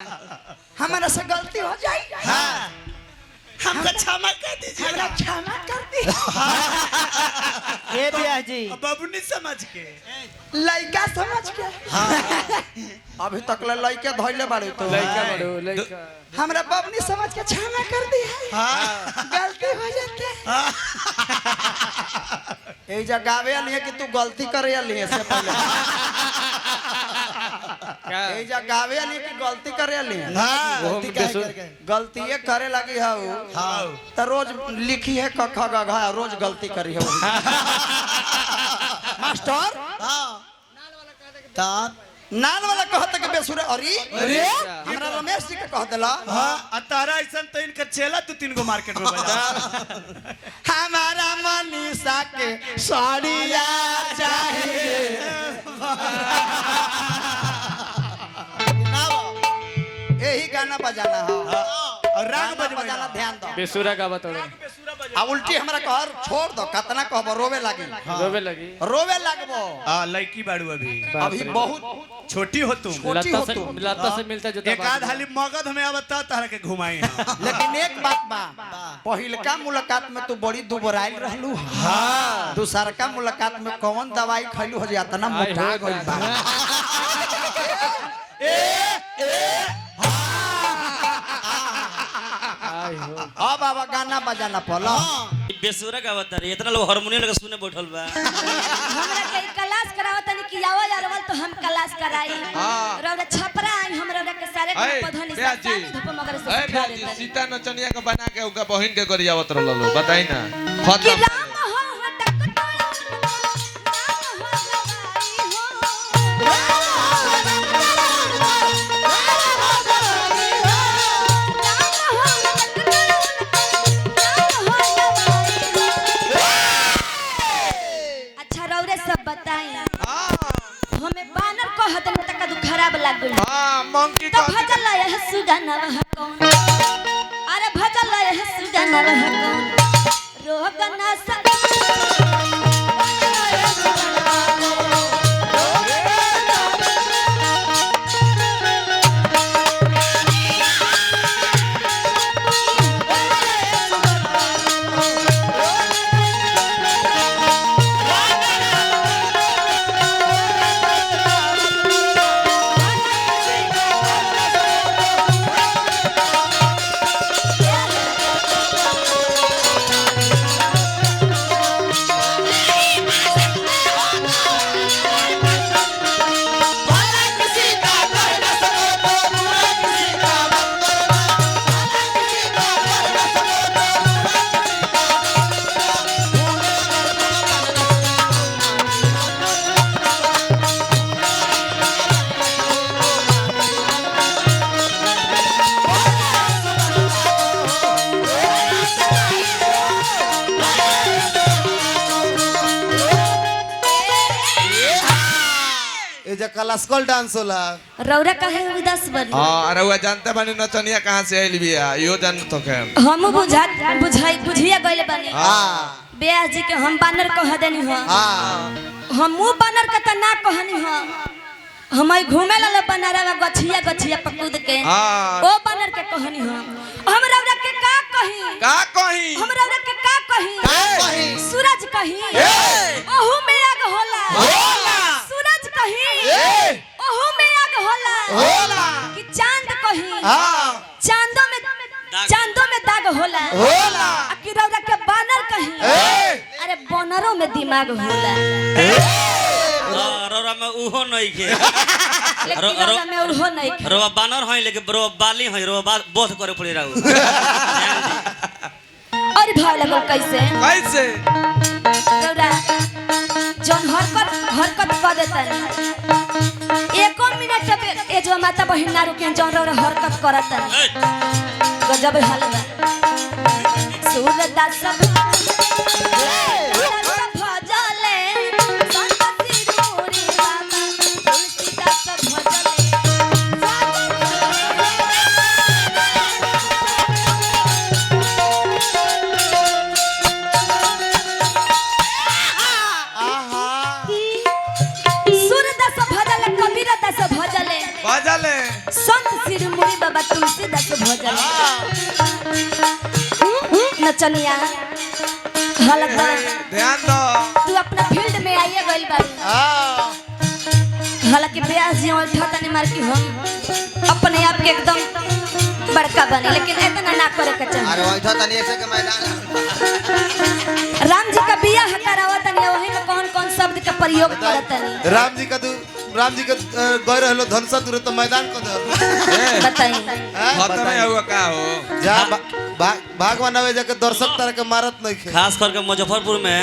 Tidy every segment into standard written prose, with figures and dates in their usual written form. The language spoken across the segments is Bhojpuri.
हमारा से गलती हो जाए। हाँ, हमको क्षमा कर दीजिए। हमरा क्षमा कर दी। ए ब्याह जी बबुनी समझ के, लड़का समझ के। अभी तक ले लड़के धइले बाड़ू तो लइका बड़ो लइका। हमरा बबनी समझ के क्षमा कर दी है। हाँ। गलती हो जाते है। ए जगह गावे आली है कि तू गलती करे आली है से पहले। ए जगह गावे आली है कि गलती करे आली है। हाँ, गलती काहे करके? गलती ये करे लगी है। हाँ। तो रोज लिखी है क ख ग घ, रोज गलती करी है। मास्टर हाँ। तब नाल वाला कहत के बेसुरे अरे अरे हमरा रमेश जी के कह देला। हाँ, आ तारा ऐसा तो इनका चेला तू तीन गो मार्केट में बजा। हमारा मनीषा के साड़िया चाहिए। यही गाना बजाना है। और राग गाना बजाना ध्यान दो। बेसुरा गावत हो। आ उल्टी हमरा कहर छोड़ दो, कतना कहबो रोवे लागी। रोवे लगी। रोवे लागबो। हाँ, लड़की बाड़ू अभी। अभी बहुत छोटी हो तुम। छोटी लता हो से तुम। लता से मिलता जुलता। एक आध हाली मगध में आवता तारा के घुमाई। लेकिन एक बात बा, पहिलका मुलाकात में तू बड़ी दुबराइल रहलू। हाँ। दूसरका मुलाकात में कौन दवाई खैलू हो इतना मोटा गइल बा। अब अब गाना बजाना पड़ा। बेसुरा गावत रही, इतना लोग हारमोनियम लगा सुने बैठल बा। हमरा के क्लास करावत तनी कि आओ यार तो हम क्लास कराई। रौरा छपरा आई हमरा के सारे पौधा नि सानी धूप मगर से ए ब्याह जी, सीता नचनिया के बना के उनका बहिन के गरियावत रहल लो, बताई ना। कि राम हो हटक तोड़ा राम हो गवाई हो। राम हो हटक तोड़ा राम हो गवाई हो। अच्छा रौरे सब बताई, हमें बानर कहत न तक दु खराब लाग गइल। हां, मंकी तो भजल है सुगनवा कौन। अरे भजल है सुगनवा कौन रोग न स ए जे क्लासिकल डांस होला। रौरा काहे उदास बनी? हां, अरे वो जानते बानी नचनिया कहां से आइल बिया, इहो जान तो के हम बुझा बुझाई बुझिया गइल बानी। हां, ब्याह जी के हम बानर कह देनी हो। हां, हम मुंह बानर के त ना कहनी हो। हम घूमे ला बनरवा गछिया गछिया पकूद के। हां, ओ बानर के कहनी हो। हम रौरा के का कही? का कही? हम रौरा के का कही? का कही? सूरज कही। ओहू में आग होला। होला। सूरज कही। ओहू में आग होला। होला। कि चांद कही। हां, चांदो में दाग होला। होला। आ कि रौरा के बानर कही। अरे बानरों में दिमाग होला। हां, रौरा में उहो नहीं के। लेकिन रौरा में उहो नहीं के। रौरा बानर हई लेकिन रौरा बाली हई, रौरा बोध करे पड़ी रहू। और भाव लगल कैसे? कैसे? रौरा जौन हरकत हरकत कर देतन एको मिनट पे ए जो माता बहिन ना रुके, जौन रौरा हरकत करतन गजब हाल बा। सूरदास सब भजले संत सिरोरी बाबा तुलसीदास भजले। आहा, सूरदास भजले, कबीरदास भजले, भजले संत सिरोमणि बाबा तुलसीदास भजल नचनिया हालत ध्यान दो। तू अपना फील्ड में आइए गइल बाड़ी। हाँ हालांकि ब्यास जी उठा तनी मार की हम अपने आप के एकदम बड़का बने, लेकिन इतना ना करे के चाही। अरे वैठो तनी ऐसे के मैदान। राम जी का बियाह करावा तनी वही में कौन कौन शब्द का प्रयोग करत तनी। राम जी का तू राम जी का गए रहलो धनसा तुरे तो मैदान को दो। बताई खत्म है हुआ का हो जा भागवान आवे जाके दर्शक तारा के मारत नहीं खे। खास करके मुजफ्फरपुर में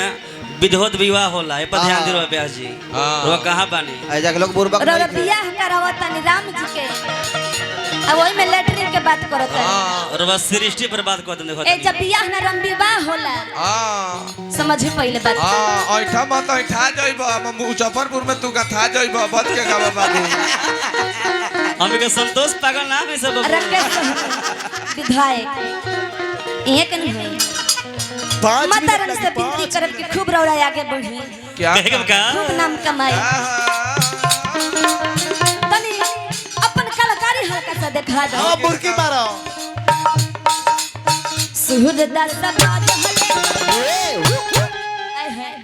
विधवत विवाह होला, ए पर ध्यान दिलो ब्यास जी। रोवा कहां बानी? ऐ जाके लोग बुरबक रौरा नहीं खे। बियाह करावा तनी राम जी के आ वही में लैट्रिन के बात करत तनी। रोवा सृष्टि पर बात कर दे देखो। ए जब बियाह ना राम विवाह होला। हां समझे पहले बात। हां ऐठा मत ऐठा जइब, मुजफ्फरपुर में तू कथा जइब बच के गावा बाबू। हम के संतोष पागल ना है सब। राकेश विधायक ये के नहीं होई। माता रानी से विनती करब कि खूब रौरा आगे बढ़ी, क्या कहे के का खूब नाम कमाई, तनी अपन कलाकारी हल्का सा दिखा दो। हाँ बुरकी मारो। सूरदास बाज हले आए हैं।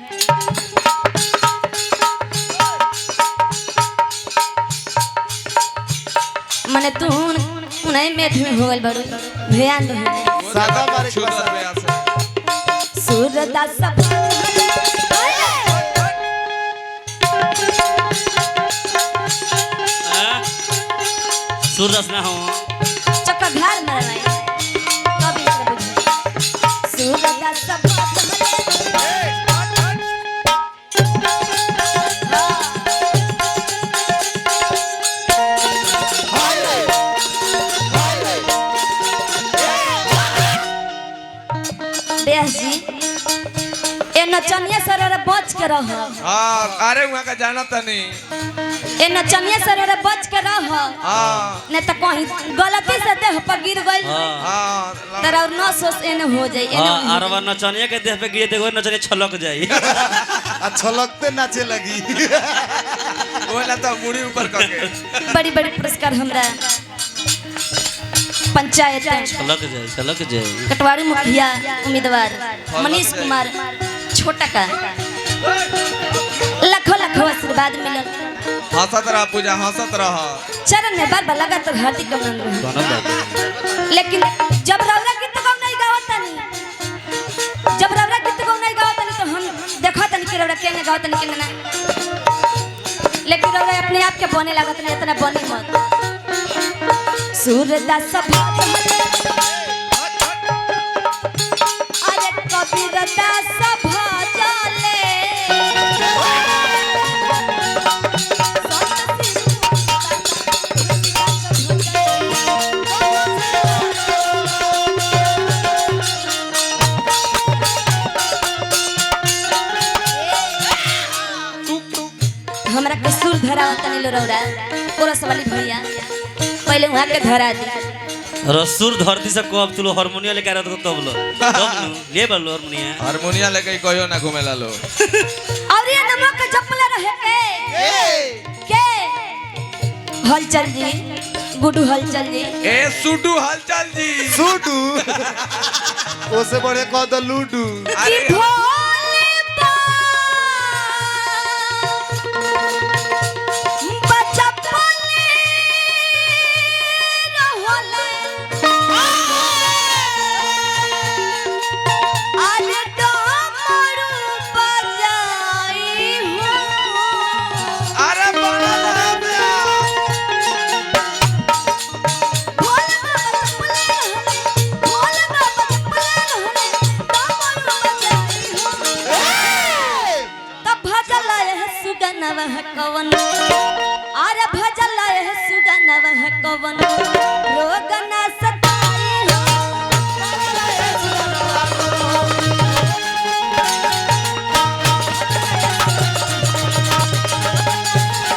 मने तू नहीं मेठ में हो गइल बड़ू ध्यान दो। सादा मारे के छुदर बस। ब्यास। सूरदास सूरदास ना हो चक्रधार मरवाई कभी इतना बुझे। सूरदास व्यास जी ए नचनिया सरोरा बच के रह। हां अरे वहां का जाना तनी। ए नचनिया सरोरा बच के रह। हां नहीं तो कहीं गलती से देह पर गिर गइल हां तर और न सोच एने हो जाई एने हां हो जाई। अरवा नचनिया के देह पे गिरे देखो नचनिया छलक जाई। आ छलकते नाचे लगी। बोला तो मुड़ी ऊपर करके। बड़ी बड़ी पुरस्कार हमरा पंचायत छलक जाई छलक जाई। कटवारी मुखिया उम्मीदवार मनीष कुमार छोटा का लाखों लाखों आशीर्वाद मिलल। हंसत रह पूजा हंसत रह। चरण में बार बार लगातार हार्दिक अभिनंदन। लेकिन जब रौरा गीत गाँव नहीं गावतनी, जब रौरा गीत गाँव नहीं गावतनी तो हम देखतनी कि रौरा केने गावतनी केने ना, लेकिन रौरा अपने आप के बने लागत नहीं, इतना बने मत। सूरदास अरे कबीरदास भजले हमरा के सुर धरावत तनी रौरा कोरस वाली भैया पहले वहां के धरा दी। रसूर धरती से कब तुलो हारमोनिया लेके आ रहा तब लो तब ले बलो हारमोनिया हारमोनिया लेके कहियो ना घूमेला लो। और ये नमक जपला रहे के हलचल जी गुडू हलचल जी ए सुडू हलचल जी सुडू ओसे बड़े कह दो लूडू। कि भोले बच्चा पले रहले अरे डमरू बजाई हूँ। अरे बड़ा भोले बाबा चपले रहले, भोले बाबा चपले रहले, डमरू बजाई हूँ। तब भजल है सुगनवा कवन, अरे भजल है सुगनवा कवन रोग